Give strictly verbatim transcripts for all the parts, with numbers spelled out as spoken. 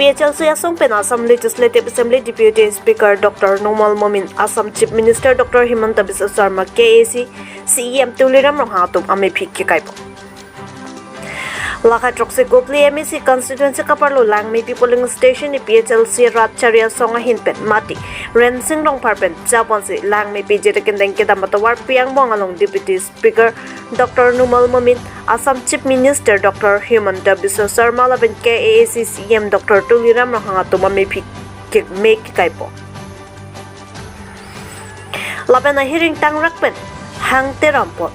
P H L C asong pen Assam Legislative Assembly Deputy Speaker Doctor Numal Momin, Assam Chief Minister Doctor Himanta Biswa Sarma, K A A C C E M Tuliram Ronghang atum amephi kekaipo. Lakha throksi kopli M A C constituency kaparlo Langmepi polling station ni P H L C rat chari asong ahin pen mati Rensing Rongphar pen japonsi Langmepi Jirikindeng kedam atovar pi angbong along Deputy Speaker Doctor Numal Momin, Assam Chief Minister Doctor Himanta Biswa Sarma lapen K A A C C E M Doctor Tuliram Ronghang atum amephi keme kekaipo. Lapen ahiring tangrak pen hangte rampot.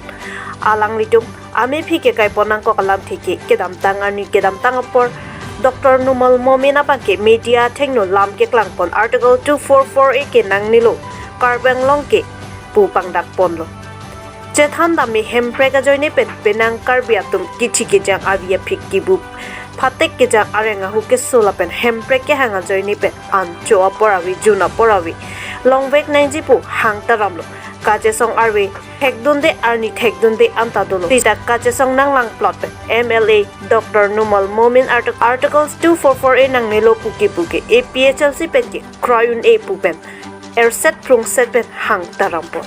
Alanglitum amephi kekaipo nangkok alamthe ke kedamtang arni kedamtang apor Doctor Numal Momin abangke media athengno lam keklangpon Article two four four A ke nangnelo Karbi Anglong ke pu pangdakponlo. Chethan dam me hemprek ajoine pen penang Karbi atum kithi kejang avi aphi kibu phatek kejang areng ahu keso lapen hemprek kehang ajoine pen ancho apor ave jun apor ave longvek nangji pu hangta ramlo. Kachesong arve thekdunde arni thekdunde anta dolo. Sita kachesong nanglang plot pen M L A Doctor Numal Momin Artic- Articles two four four A nangnelo puke puke A P H L C pen ke kroyun A pu pen erset prungset pen hangta rampot.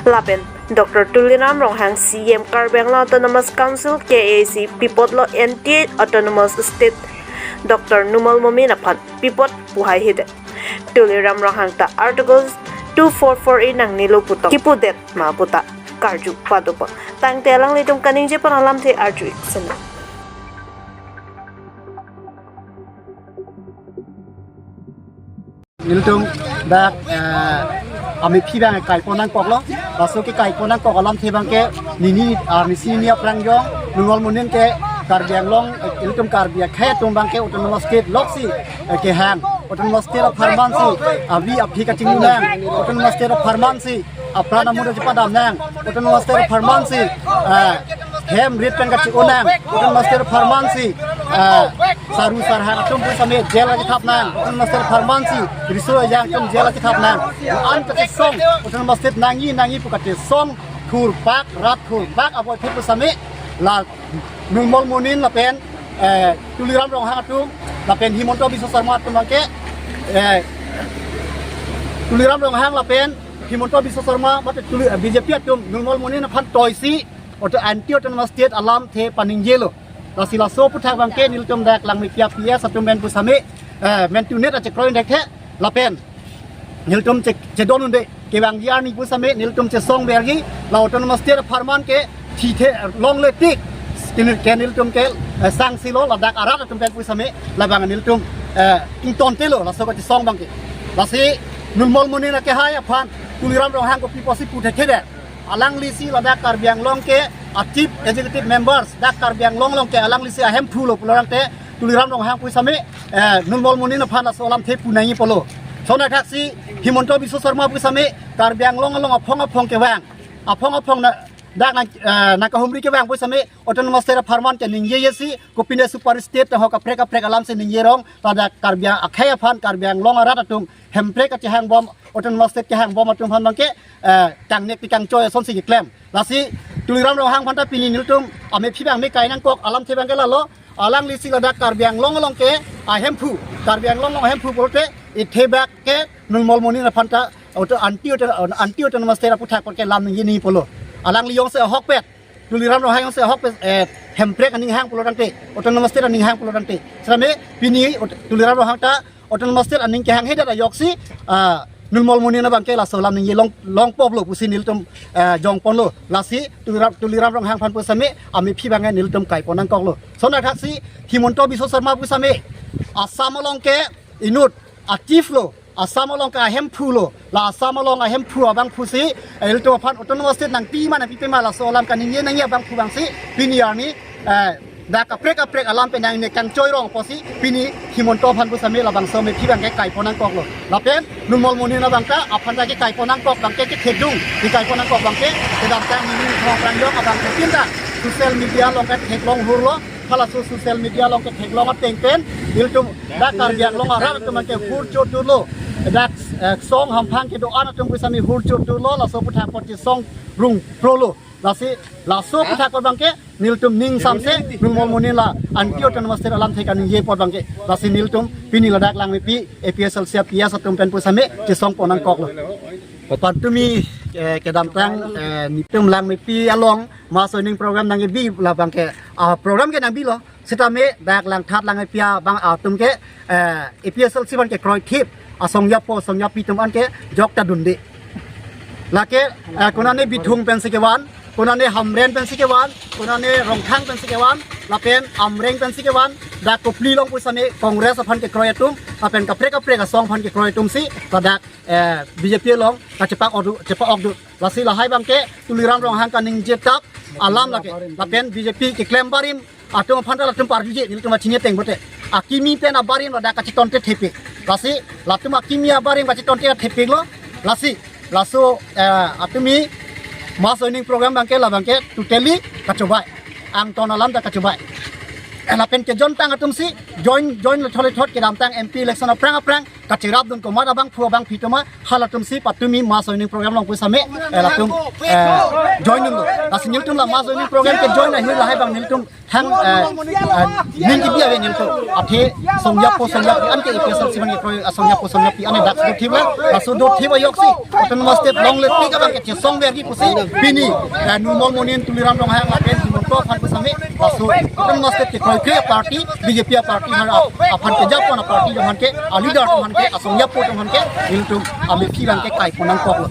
Lapen Doctor Tuliram Ronghang C E M Karbi Anglong Autonomous Council K A A C pipotlo N T A Autonomous State Doctor Numal Momin aphan pipot pu haihedet. Tuliram Ronghang ta Articles two four four A nangnelo putok kipudet ma puta karju padopon. Tangte alanglitum kaningjepon alamthe arju-ik sena. Nelitum dak, eh, amephi abang kaipo nangkoklo. Laso kekaipo nangkok alamthe abangke nini, ah, nisi ni aphrang jong Numal Momin ke Karbi Anglong, eh, ilitum Karbi akhei atum abangke Autonomous State loksi, eh, kehang. Autonomous State apharman si avi aphi kachinglu nang. Autonomous State apharman si apran amuda chepadam nang. Autonomous State apharman si, eh, hem rit pen kachi-o nang. Autonomous State apharman si, eh, saru sarhang atum pu same jail kachethap nang. Autonomous State apharman si riso ajang atum jail kachethap nang. An kachesong Autonomous State nangji nangji pu kachesong thurpak rat thurpak avoid thip pu same la Numal Momin lapen, eh, Tuliram Ronghang atum lapen Himanta Biswa Sarma atum abangke, eh, Tuliram Ronghang lapen Himanta Biswa Sarma mate Tuli-, eh, B J P atum Numal Momin aphan toisi auto anti Autonomous State alamthe paningjelo. Lasi laso aputhak abangke nelitum dak Langmepi P S atum pen pu same, eh, mentunet achekroi dekthe lapen nelitum che-, chedon unde kevangji arni pu same nelitum chesong verji la Autonomous State apharman ke thithe longle tik ke nelitum ke, eh, sangsilo ladak arat atum pen pu same labang nelitum, eh, ingtontelo laso kachesong abangke. Lasi Numal Momin akehai aphan Tuliram Ronghang kopi pusi puthekthe det. Alanglisi ladak Karbi Anglong ke a Chief Executive Members dak Karbi Anglong along ke alanglisi ahemphu lo pulotangte Tuliram Ronghang pu same, eh, Numal Momin aphan laso alamthe pu nangji pulo. Sonai thaksi Himanta Biswa Sarma pu same Karbi Anglong along aphong aphong kevang. Aphong aphong na dak nang, eh, nangkahumri kevang pu same Autonomous State apharman ke ningjejesi kopine super state ta ho kaprek kaprek alamsi ningjerong ladak Karbi akhei aphan Karbi Anglong arat atum hemprek kachehangbom Autonomous State kehangbom atum aphan abangke, eh, kangnek ti kangchoi asonsi keklem. Lasi Tuliram Ronghang aphanta pini nelitum amephi abang me kai nangkok alamthe abangke lalo. Alanglisi ladak Karbi Anglong along ke ahemphu, Karbi Anglong along ahemphu pulote ithebak ke Numal Momin aphanta auto anti auto, anti Autonomous State aputhak ke lam ningje ni pulo. Alangli jongsi ahokpet, Tuliram Ronghang jongsi ahokpet, eh, hemprek aning hang pulotangte, Autonomous State aning hang pulotangte. Same pini auto-, Tuliram Ronghang ta Autonomous State aning kehanghedet ajoksi, ah, Numal Momin abangke laso alam ningje long, longpoplo pusi nelitum, ah, jongponlo. Lasi Tuliram, Tuliram Ronghang aphan pu same amephi abangke nelitum kaipo nangkoklo. Sonai thaksi Himanta Biswa Sarma pu same Assam along ke inut a chief lo, Assam along ke ahemphu lo. La Assam along ahemphu abangphu si, eh, ilitum aphan Autonomous State nangpi ma nangpipe ma laso alam kaningje nangji abangphu abangsi pini arni, eh, dak kaprek kaprek alam pen nangnek kangchoirong pusi pini Himanta aphan pu same labangso amephi abangke kaipo nangkoklo. Lapen Numal Momin abangke aphanta kekaipo nangkok abangke kethedung, kekaipo nangkok abangke kedamtang nini thong pranjok abang ketinta social media along ketheklong hurlo. Halaso social media along ketheklong ateng pen ilitum dak Karbi Anglong arat atum ke hur choturlo. Dak, eh, song hamphang kedo-an atum pusitame hur chut dolo, laso aputhak apot chesong rung prolo. Lasi laso aputhak apot abangke nelitum ning samse Numal Monin la anti autonomous state alamthe kaningje apot abangke. Lasi nelitum pini ladak Langmepi A P H L C a P S atum pen pusitame chesong pon nangkoklo. Patumi, eh, kedamtang, eh, nelitum Langmepi along mass joining program nangkebi labangke, ah, program ke nangbilo. Sitame dak Langthat Langmepi abang atum ke, eh, A P H L C aphan kekroithip asong yapo asong yapi atum an ke jok ta dunde. Lake, eh, konane Bithung pensi kevan, konane Hamren pensi kevan, konane Rongkhang pensi kevan, lapen Amreng pensi kevan, dak Kopili along pusitame Congress aphan kekroi atum, lapen kaprek kaprek asong aphan kekroi atum si ladak, eh, B J P along kachepa-ok do, chepa-ok do. Lasi lahai abangke Tuliram Ronghang kaningje tap alam lake. Lapen B J P keklem barim atum aphan ta latum parjuje, nelitum achini ateng pote. Akimi pen abarim ladak kachetonte thepik. Lasi latum akimi abarim kachetonte thepiklo. Lasi laso, eh, atumi mass joining program abangke labangke totally kachobei. Angton alam ta kachobei. Eh, lapen kejoin tang atum si join, join lethot lethot kedamtang M P election aphrang aphrang kacherap dun komat abangphu abangpi atum, halatum si patumi mass joining program along pusitame, eh, latum, eh, join dunlo. Lasi nelitum la mass joining program kejoin ahir lahai abang nelitum thang, eh, eh, ning kebi ave nelitum. Athe asong yapo asong yapi an ke A P H L C aphan kekroi asong yapo asong yapi an dak dothip la, laso dothip ajoksi autonomous state longle tik abangke chesong verji pusi pini, eh, Numal Monin, Tuliram Ronghang lapen Himanta aphan pusitame laso autonomous state kekroi ke party, B J P a party aphan, aphan kejapon a party atum aphan ke, a leader atum aphan ke, asong yapo atum aphan ke, nelitum Ameiphi abangke kai pon nangkoklo.